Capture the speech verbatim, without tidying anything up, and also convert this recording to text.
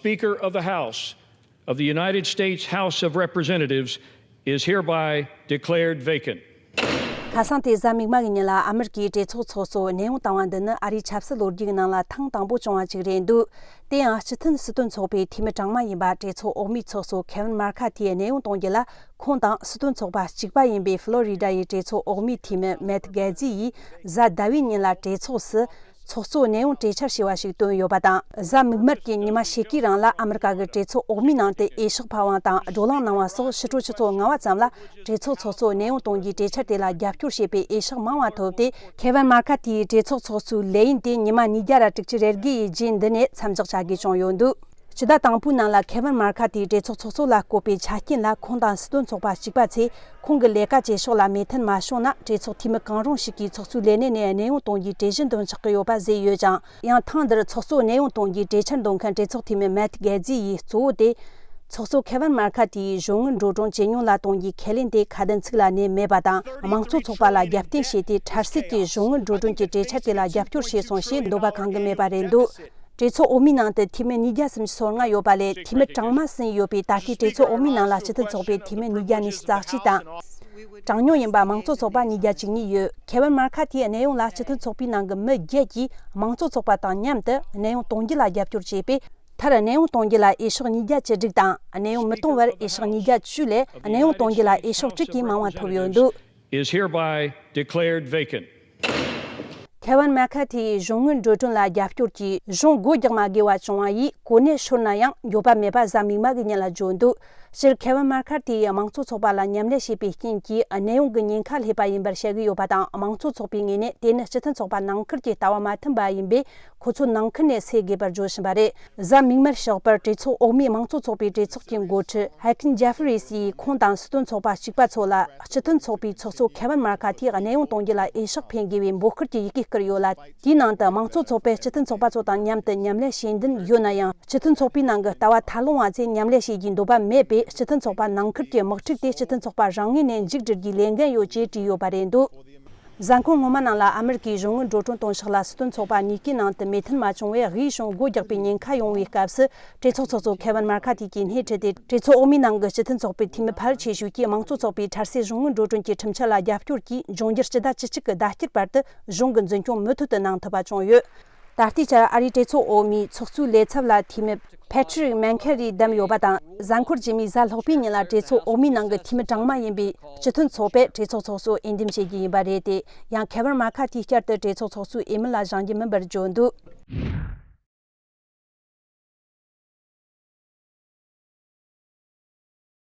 Speaker of the House of the United States House of Representatives is hereby declared vacant. ཁ་སང་སྟེ་གཟའ་མིག་དམར་གྱི་ཉིན་ལ་ཨ་མི་རི་ཀའི་གྲོས་ཚོགས་ཚོགས་གཙོ་གནས་དབྱུང་བཏང་བ་འདི་ནི་ཨ་རིའི་ཆབ་སྲིད་ལོ་རྒྱུས་ཀྱི་ནང་ལ་ཐེངས་དང་པོ་བྱུང་བ་ཅིག་རེད་འདུག་དེ་ཡང་སྤྱི་མཐུན་སྲིད་དོན་ཚོགས་པའི་འཐུས་མི་གྲངས་མང་ཡིན་པ་གྲོས་ཚོགས་འོག་མའི་ཚོགས་གཙོ་ཁེ་ཝིན་མར་ཁ་ཐིའི་གནས་དབྱུང་གཏོང་རྒྱུ་ལ། ཁོང་དང་སྲིད་དོན་ཚོགས་པ་གཅིག་པ་ཡིན་པའི་ཧྥི་ལོ་རི་ཌ་ཡི་གྲོས་ཚོགས་འོག་མའི་འཐུས་མི་མེད་གྷེ་ཛི་ཡིས་གཟའ་ཟླ་བའི་ཉིན་ལ་གྲོས་ཚོགས་སུ་ཚོགས་གཙོ་གནས་དབྱུང་གྲོས་འཆར་ཞེས་པ་ཞིག་བཏོན་ཡོད་པ་དང་། གཟའ་མིག་དམར་གྱི་ཉི་མ་ཕྱེད་ཀའི་རིང་ལ་ཨ་མི་རི་ཀ་གི་གྲོས་ཚོགས་འོག་མའི་ནང་དུ་འོས་ཤོག་ཕབ་དབང་དང་བགྲོ་གླེང་གནང་བ་སོགས་ཕྱི་དྲོ་ཆུ་ཚོད་ལྔ་པ་ཙམ་ལ་གྲོས་ཚོགས་ཚོགས་གཙོ་གནས་དབྱུང་གཏོང་རྒྱུའི་གྲོས་འཆར་དེ་ལ་རྒྱབ་སྐྱོར་བྱེད་པའི་འོས་ཤོག་མང་བ་ཐོབ་སྟེ། ཁེ་ཝིན་མར་ཁ་ཐིའི་གྲོས་ཚོགས་ཚོགས་གཙོའི་ལས་ཡུན་དེ་ཉི་མ་ཉིས་བརྒྱ་ར་དྲུག་ཅུ་རེ་དགུ་ཡི་རྗེས་འདི་ནས་མཚམས་འཇོག་བྱ་དགོས་བྱུང་ཡོད་འདུག་སྤྱི་ཟླ་དང་པོའི་ནང་ལ་ཁེ་ཝིན་མར་ཁ་ཐིའི་གྲོས་ཚོགས་ཚོགས་གཙོ་ལ་བསྐོས་པའི་ཆ་རྐྱེན་ལ། ཁོང་དང་སྲིད་དོན་ཚོགས་པ་གཅིག་པ་ཚོས་ཁོང་གི་ལས་ཀ་བྱེད་ཕྱོགས་ལ་མོས་མཐུན་མ་བྱུང་ན། གྲོས་ཚོགས་འཐུས་མི་གང་རུང་ཞིག་གིས་ཚོགས་གཙོའི་ལས་གནས་ནས་གནས་དབྱུང་གཏོང་རྒྱུའི་གྲོས་གཞི་འདོན་ཆོག་གི་ཡོད་པ་བཟོས་ཡོད་ཅིང་། ཡང་ཐེངས་འདིར་ཚོགས་གཙོ་གནས་དབྱུང་གཏོང་རྒྱུའི་གྲོས་འཆར་འདོན་མཁན་གྲོས་ཚོགས་འཐུས་མི་མེད་གྷེ་ཛི་ཡིས་གཙོ་བོ་དེ། ཚོགས་གཙོ་ཁེ་ཝིན་མར་ཁ་ཐིའི་གཞུང་དངུལ་འགྲོ་གྲོན་ཇེ་ཉུང་ལ་གཏོང་རྒྱུའི་ཁས་ལེན་དེ་ཁ་དན་ཚིག་ལ་གནས་མེད་པ་དང་། དམངས་གཙོ་ཚོགས་པ་ལ་རྒྱབ་རྟེན་བྱས་ཏེ། འཕྲལ་སེལ་གྱི་གཞུང་དངུལ་འགྲོ་གྲོན་གྱི་གྲོས་འཆར་དེ་ལ་རྒྱབ་སྐྱོར་བྱས་སོང་ཞེས་འདོད་པ་གང་གི་མེད་པ་རེད་འདུག་གྲོས་ཚོགས་འོག་མའི་ནང་དུ་འཐུས་མི་ཉིས་བརྒྱ་སུམ་ཅུ་སོ་ལྔ་ཡོད་པ་ལས། འཐུས་མི་གྲངས་མང་ཟིན་ཡོད་པས། ད་ལྟའི་གྲོས་ཚོགས་འོག་མའི་ནང་ལ་སྤྱི་མཐུན་ཚོགས་པའི་འཐུས་མི་ཉིས་བརྒྱ་ཉི་ཤུ་རྩ་གཅིག་དང་། གྲངས་ཉུང་ཡིན་པ་དམངས་གཙོ་ཚོགས་པ་ཉིས་བརྒྱ་བཅུ་གཉིས་ཡོད། ཁེ་ཝིན་མར་ཁ་ཐིའི་གནས་དབྱུང་ལ་སྤྱི་མཐུན་ཚོགས་པའི་ནང་གི་མི་བརྒྱད་ཀྱིས་དམངས་གཙོ་ཚོགས་པ་དང་མཉམ་དུ་གནས་དབྱུང་གཏོང་རྒྱུ་ལ་རྒྱབ་སྐྱོར་བྱས་པས། མཐར་གནས་དབྱུང་གཏོང་རྒྱུ་ལ་འོས་ཤོག་ཉིས་བརྒྱ་བཅུ་དྲུག་དང་། གནས་དབྱུང་མི་གཏོང་བར་འོས་ཤོག་ཉིས་བརྒྱ་བཅུ་ལས། གནས་དབྱུང་གཏོང་རྒྱུ་ལ་འོས་ཤོག་དྲུག་གིས་མང་བ་ཐོབ་ཡོད་འདུག Is hereby declared vacant. ཁེ་ཝིན་མར་ཁ་ཐིའི་གཞུང་དངུལ་འགྲོ་གྲོན་ལ་རྒྱབ་སྐྱོར་གྱིས་གཞུང་སྒོ་རྒྱག་མ་དགོས་པ་བྱུང་བ་ཡིས་གོ་གནས་ཤོར་ན་ཡང་འགྱོད་པ་མེད་པ་གཟའ་མིག་དམར་གྱི་ཉིན་ལ་བརྗོད་འདུག་སྤྱིར་ཁེ་ཝིན་མར་ཁ་ཐིའི་དམངས་གཙོ་ཚོགས་པ་ལ་མཉམ་ལས་བྱས་པའི་རྐྱེན་གྱིས་གནས་དབྱུང་གི་ཉེན་ཁ་སླེབས་པ་ཡིན་པར་བཤད་ཀྱི་ཡོད་པ་དང་། དམངས་གཙོ་ཚོགས་པའི་ངོས་ནས་དེ་ནི་སྤྱི་མཐུན་ཚོགས་པ་ནང་ཁུལ་གྱི་ལྟ་བ་མ་མཐུན་པ་ཡིན་པས། ཁོ་ཚོ་ནང་ཁུལ་ནས་སེལ་དགོས་པར་བརྗོད་བཞིན་པ་རེད། གཟའ་མིག་དམར་ཞོགས་པར་གྲོས་ཚོགས་འོག་མའི་དམངས་གཙོ་ཚོགས་པའི་གྲོས་ཚོགས་ཀྱི་འགོ་ཁྲིད་ཧེ་ཁིན་ཇེ་ཧྥི་རི་སི་ཡིས་ཁོང་དང་སྲིད་དོན་ཚོགས་པ་གཅིག་པ་ཚོ་ལ་སྤྱི་མཐུན་ཚོགས་པའི་ཚོགས་གཙོ་ཁེ་ཝིན་མར་ཁ་ཐིའི་གནས་དབྱུང་གཏོང་རྒྱུ་ལ་འོས་ཤོག་འཕེན་དགོས་པའི་འབོད་སྐུལ་གྱི་ཡི་གེ་བསྐུར་ཡོད་ལ། དེའི་ནང་དུ་དམངས་གཙོ་ཚོགས་པས་སྤྱི་མཐུན་ཚོགས་པ་ཚོ་དང་མཉམ་དུ་མཉམ་ལས་བྱེད་འདུན་ཡོད་ན་ཡང་། སྤྱི་མཐུན་ཚོགས་པའི་ནང་གི་ལྟ་བ་ཐབས་ལོང་བ་ཚོས་མཉམ་ལས་བྱེད་རྒྱུའི་འདོད་པ་མེད་པས། སྤྱི་མཐུན་ཚོགས་པ་ནང་ཁུལ་གྱི་དམག་འཁྲུག་དེ་སྤྱི་མཐུན་ཚོགས་པ་རང་ངོས་ནས་མཇུག་སྒྲིལ་རྒྱུའི་ལས་འགན་ཡོད་ཅེས་བྲིས་ཡོད་པ་རེད་འདུག་གཟའ་འཁོར་སྔོན་མ་ནང་ལ་ཨ་མི་རི་ཀའི་གཞུང་དངུལ་འགྲོ་གྲོན་གཏོང་ཕྱོགས་ལ་སྲིད་དོན་ཚོགས་པ་གཉིས་ཀའི་ནང་དུ་མོས་མཐུན་མ་བྱུང་བས། དབུས་གཞུང་སྒོ་རྒྱག་པའི་ཉེན་ཁ་ཡོང་བའི་སྐབས་སུ། གྲོས་ཚོགས་ཚོགས་གཙོ་ཁེ་ཝིན་མར་ཁ་ཐི་གིས་སྣེ་ཁྲིད་དེ། གྲོས་ཚོགས་འོག་མའི་ནང་གི་སྤྱི་མཐུན་ཚོགས་པའི་འཐུས་མི་ཕལ་ཆེ་ཤོས་ཀྱིས་དམངས་གཙོ་ཚོགས་པའི་འཕྲལ་སེལ་གཞུང་དངུལ་འགྲོ་གྲོན་གྱི་ཁྲིམས་འཆར་ལ་རྒྱབ་སྐྱོར་གྱིས། འབྱུང་འགྱུར་སྤྱི་ཟླ་བཅུ་གཅིག་གི་ཟླ་དཀྱིལ་བར་དུ་གཞུང་གི་འཛིན་སྐྱོང་མུ་མཐུད་དུ་གནང་ཐུབ་པ་བྱུང་ཡོད། ད་ལྟའི་ཆར་ཨ་རིའི་གྲོས་ཚོགས་འོག་མའི་ཚོགས་གཙོའི་ལས་ཚབ་ལ་འཐུས་མི་ཕེ་ཁྲི་རིག་མན་ཁེ་རིས་བདམས་ཡོད་པ་དང་། གཟའ་འཁོར་རྗེས་མའི་གཟའ་ལྷག་པའི་ཉིན་ལ་གྲོས་ཚོགས་འོག་མའི་ནང་གི་འཐུས་མི་གྲངས་མང་ཡིན་པའི་སྤྱི་མཐུན་ཚོགས་པས་གྲོས་ཚོགས་ཚོགས་གཙོ་འོས་འདེམས་བྱེད་རྒྱུ་ཡིན་པ་རེད་དེ། ཡང་ཁེ་ཝིན་མར་ཁ་ཐི་བསྐྱར་དུ་གྲོས་ཚོགས་ཚོགས་གཙོའི་འོས་མི་ལ་བཞེངས་རྒྱུ་མིན་པར་བརྗོད་འདུག